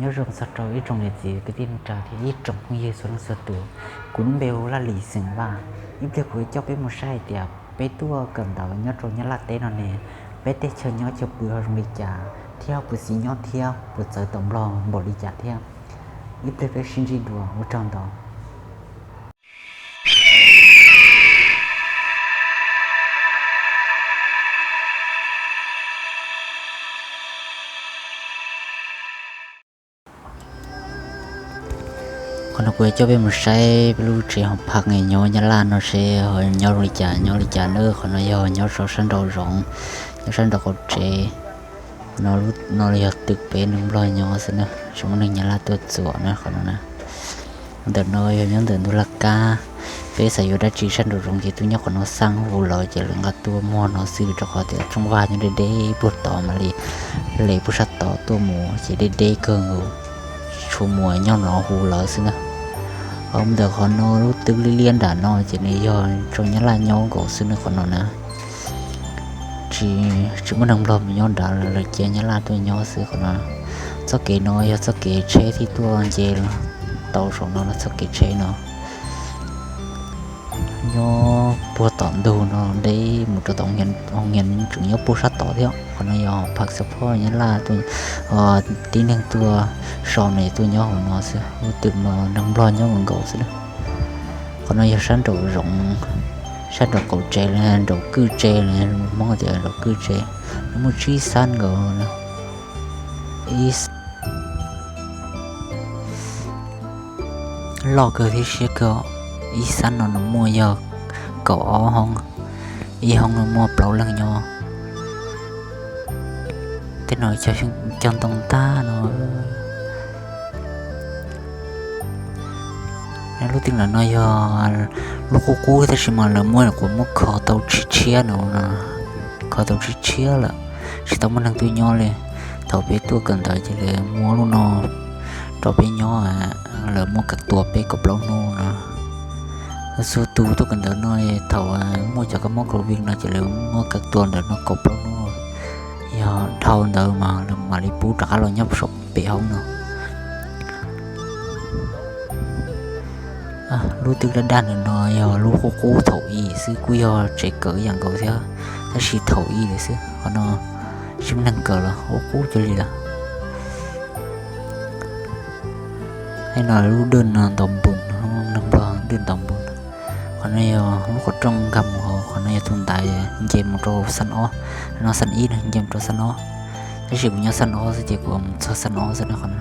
Nyob zoo txog rau ib tsoom niam txiv kwv tij neej tsa thiab ib tsoom phooj ywg txhua leej txhua tus. Kuv lub npe hu ua Laj Lis xeem Vaj. Ib pliag kuv coj peb mus saib hais tias peb tuaj kawm ntawv nyob rau Nyab Laj teb no ne, peb tej chaw nyob chaw pw ho zoo li cas thiab ho puas xis nyob thiab puas txawv tau Nplog npaum li cas thiab. Ib pliag peb sib ntsib dua, ua tsaug ntau. Qhov no kuv coj peb mus saib peb lub tsev hoo phaj nyob Nyab Laj no seb ho nyob zoo li cas nyob li cas na. Qhov no yog nyob rau sab nraum zoov, nyob sab nraum qaum tsev. No yog twg peb neeg Nplog nyob xwb na, tsis muaj neeg Nyab Laj tuaj txuam na qhov no na. Ntawm no yog nyob ntawm ntug laj kab. Peb xav yuav dab tsi sab nraum zoov ces tuaj nyob qhov no xaj hu lawv ces lawv nqa tuaj muag no xwb, rau qhov tias tshooj vaj nyob deb deb puag tod mam li, le puag sab tod tuaj mus ces deb deb kawg nkaus. Tsuas mus nyob no hu lawv xwb na. Ho ntawm qhov no lub twg liab liab nram no ces nws yog tsoom Nyab Laj nyob nkaus xwb na qhov no na. Tsis muaj neeg Nplog mus nyob nrad, lawv cia Nyab Laj tuaj nyob xwb qhov no. Txoj kev no yog txoj kev tsheb thiaj tuaj nce tau saum no, txoj kev tsheb no nyob puag tom ntug no deb mus rau tom hoo nias tseem nyob puag sab tod thiab. Qhov no yog phaj xav phoj Nyab Laj, tib neeg tuaj so no tuaj nyob hauv no xwb. Lub twg no neeg Nplog nyob nkaus xwb na. Qhov no yog sab nraum zoov, sab nraum qaum tsev los nraum kwj tsev, Hmoob tias nraum kwj tsev. Nws muaj tsib xab nkaus, ib loj kawg thiab siab kawg. Ib xab no nws muaj yog kaum ob hoob, ib hoob no muaj plaub leeg nyob. Tej no cog ntoo tag no. Lub twg lam no yog lub qub qub tab sis mas lawv muab quav muab kho tau tshiab tshiab no, kho tau tshiab tshiab lawm, tsis tau muaj neeg tuaj nyob li. Thaum peb tuaj kawm ntawv ces lawv muab lub no rau peb nyob, lawv muab kav tua peb kaum plaub hnub no. Txhua tus tuaj kawm ntawv no thaum muaj cov kab mob COVID no ces lawv muab kav tua ntawm no kaum plaub hnub. Yog dhau ntawd mas lawv mam li pub rov qab los nyob saum pem hoob no. Lub twg daj daj ntawm no yog lub qub qub thaum i xwb, kuj yog tsev kawm ib yam nkaus thiab, tab sis thaum i lawm xwb. Qhov no tsis muaj neeg kawm los qub qub cuag li lawm. Tej no lub dwj no ntaus npus, neeg Nplog dwj ntaus npus. Qhov no yog lub qhov rooj nkag mus hauv, qhov no yog tus ntaiv nce mus rau xab ob, no xab ib no nce mus rau xab ob. Tab sis kuv nyob xab ob xwb ces kuv mus txog xab ob xwb na qhov no.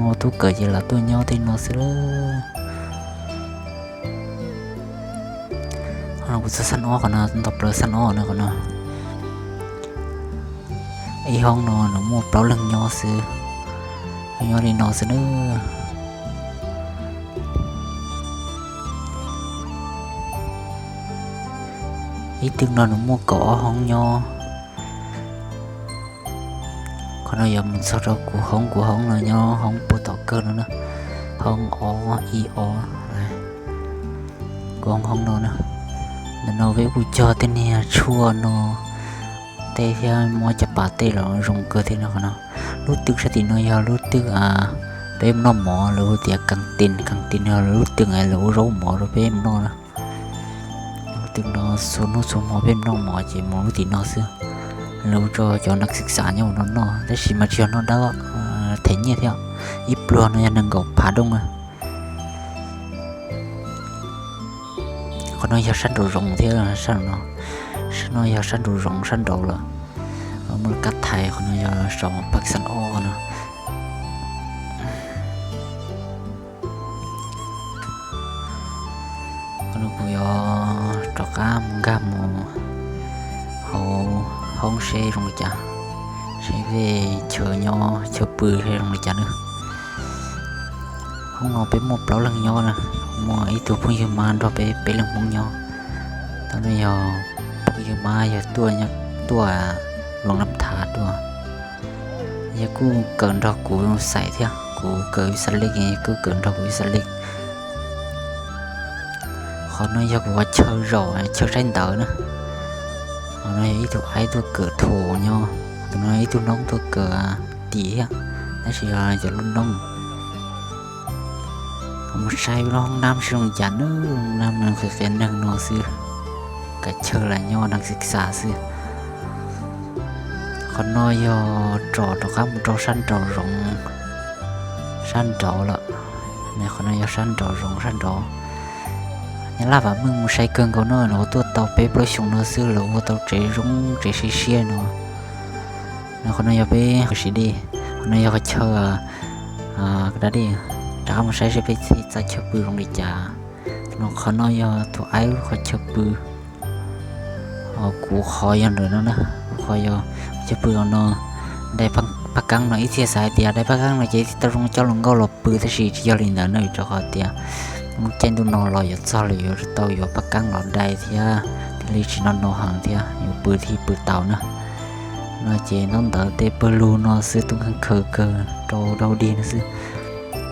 Ua tub kawm ces lam tuaj nyob tej no xwb. Qhov no kuv txog xab ob, qhov no ntau plaws xab ob no qhov no. Ib hoob no nws muaj plaub leeg nyob xwb, nyob li no xwb na. Ib twg no nws muaj kaum ob hoob nyob. Qhov no yog mus txog rau kuv hoob, kuv hoob no nyob hoob puag tom kawg no na, hoob ob ib ob, kuv hoob hoob no na. Ntawm no peb kuj cog tej niag tshuaj no tej thiab muab cov pas tej los zoo kawg thiab no qhov no. Lub twg sab tim no yog lub twg peb mus noj mov, lawv hu tias kantine, kantine yog lub twg lawv ua zaub mov rau peb mus noj na. Lub twg no txhua hnub txhua hmo peb mus noj mov ces mus lub tim no xwb. Lawv ua rau cov nab xib xav nyob mus no noj, tab sis mas tsis yog noj dawb, them nyiaj thiab. Ib pluag no yog nees nkaum phav dooj na. Qhov no yog sab nraum zoov thiab, sab no, sab no yog sab nraum zoov sab nraud lawm. Muaj lub kab thaiv, qhov no yog saum Phaj Xab Ob no. Qhov no kuv yuav rov qab mus nkag mus hauv hoob seb zoo li cas, seb peb chaw nyob chaw pw seb zoo li cas na. Hoob no peb muaj plaub leeg nyob na, muaj ib tug phooj ywg mab nrog peb peb leeg Hmoob nyob. Tab no yog phooj ywg mab yog tuaj, tuaj Luam Nab Thav tuaj. Yog kuj kawm nrog kuv xais thiab, kuv kawm ib xas lej, kuj kawm nrog kuv ib xas lej. Qhov no yog kuv chaw zaum chaw saib ntawv na. Tus no yog ib tug aib tuaj kawm thuam nyob, tus no yog ib tug noob tuaj kawm tim thiab, tab sis yog cov lub noob. Mus saib lub hoob nab seb zoo li cas nawb, hoob nab no qhia qhia neeg no xwb, kav chaw lam nyob neeg xwb xav xwb. Qhov no yog tsom rov qab mus rau sab nraum zoov, sab nraud lawm. Qhov no yog sab nraum zoov sab nraud. Nyab laj vam meej mus saib kawg nkaus no, lawv ua tuaj tau peb plaub xyoos no xwb lawv ua tau tsev zoo tsev siab siab no. No qhov no yog peb qhov siv dej, qhov no yog qhov chaw da dej. Rov qab mus saib seb peb txhij txaj chaw pw zoo li cas. No qhov no yog tus aib qhov chaw pw. Kuv qhov yog ntawm no na, kuv qhov yog qhov chaw pw no. Dai paj kab no ib txhia xav hais tias dai paj kab no ces tsis tau zoo coj hluas nkauj los pw, tab sis tsis yog li ntawd na, rau qhov tias lub caij ntuj no los yuav txog lawm yuav tau yuav paj kab los dai thiab thiaj li tsis no no heev thiab yuav pw thiaj pw tau na. No ces ntaub ntawv tej pawg lug no xwb, tub kheej khaws kawg rau dau dig no xwb.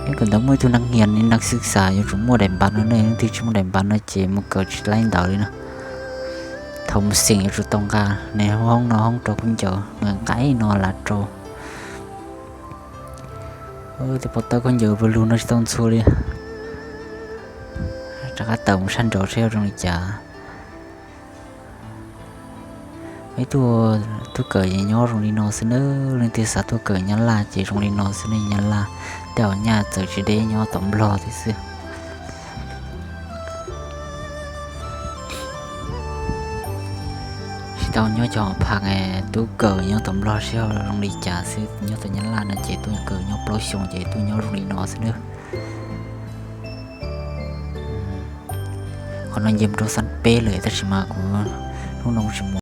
Ib kawm ntawv muaj ib tug neeg hnia, neeg xwb xav yuav tsum muaj daim npav no ne, leej twg tsis muaj daim npav no ces mus kawm tsis laib ntawv li na. Thaum mus xeem yuav tsum tau nqa ne hoob no hoob rau khaub ncaws, nqa ib no lav rau. Tej pov tawb khaub ncaws pawg lug no tsis tau ntxhua li. Rov qab tawm mus sab nraud seb zoo li cas. Ib tug tuaj kawm nyob zoo li no xwb na, leej twg xav tuaj kawm Nyab Laj ces zoo li no xwb ne, Nyab Laj tej nyaj txawm tsis deb nyob tom Nplog thiab xwb. Tsis tau nyob cov phaj, tub kawm nyob tom Nplog seb zoo li cas xwb, nyob tom Nyab Laj no ces tuaj kawm nyob plaub xyoo ces tuaj nyob zoo li no xwb na. Qhov no nce mus rau xab peb lawm tab sis mas kuv hnub no kuv tsis mus.